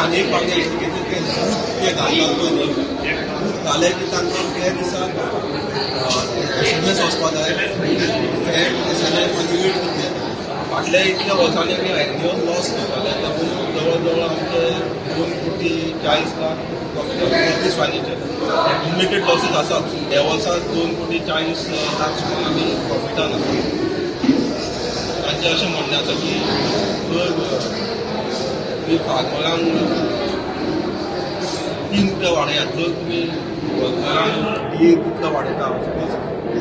आनी एक मागणी आशिल्ली की ते दूद ते घालतात पळय न्ही, दूद घाले की तांकां त्या दिसा एसएमएस वचपा जाय, फॅट, एसएनएफ आनी वेट कितलें येता. फाटल्या इतल्या वर्सांनी आमी एन्युअल लॉस करताले, तातूंत जवळ जवळ आमचे 2 कोटी 40 लाख दीस फायनान्शियल एक्युमुलेटेड लॉसीस आसात. ह्या वर्सा 2 कोटी 40 लाख सुमार आमी प्रॉफिटान आसा. तांचें अशें म्हणणें आसा की जर तुमी फार्मरांक 3 रुपया वाडयात, जर तुमी वर्करांक डीए कितलो वाडयता, सपोज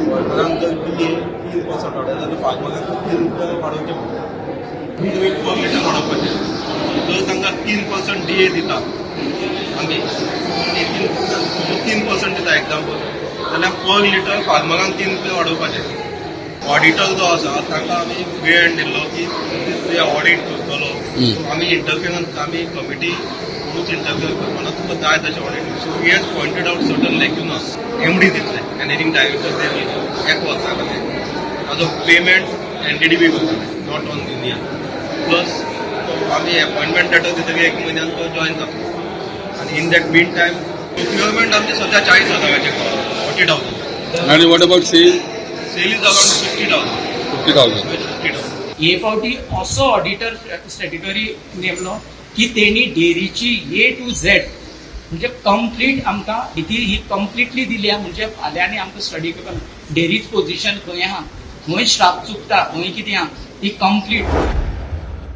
वर्करांक जर डीए 3% वाडयता जाल्यार फार्मरांक 3 रुपया वाडोवचे पडटा. तुमी पर लिटर वाडोवपाचें. जर तांकां 3% डीए दिता आमी, 3% दिता एक्झाम्पल, जाल्यार पर लिटर फार्मरांक 3 रुपया वाडोवपाचे. ऑडिटर जो आसा ताका आमी वेळ दिल्लो की तुवें ऑडिट करतलो, आमी इंटरफियरन्स, आमी कमिटी कोणूच इंटरफियर करपाना, तुका जाय तशें audit. So he has pointed out certain lacunas. MD दितले, मॅनेजींग डायरेक्टर ते एक वर्सा खातीर, ताजो पेमेंट एनडीडीबी करतले, not on union. Plus आमी अपॉयंटमेंट लेटर दितकीर एक म्हयन्यान तो जॉयन जातलो आनी in that mean time procurement आमचे सध्या 40 हजाराचे, 40,000. आणि what about sale? Sale is around 50,000. 50,000. 50,000. हे फावटी असो ऑडिटर स्टॅट्युटरी नेमलो की तेणी डेअरीची ए टू झेड म्हणजे कंप्लीट आमकां ती ही कंप्लिटली दिल्या. म्हणजे फाल्यां आनी आमकां स्टडी करपाक डेअरीच पोझिशन खंय आहा, खंय स्टाफ चुकता, खंय कितें आहा, ती कंप्लीट.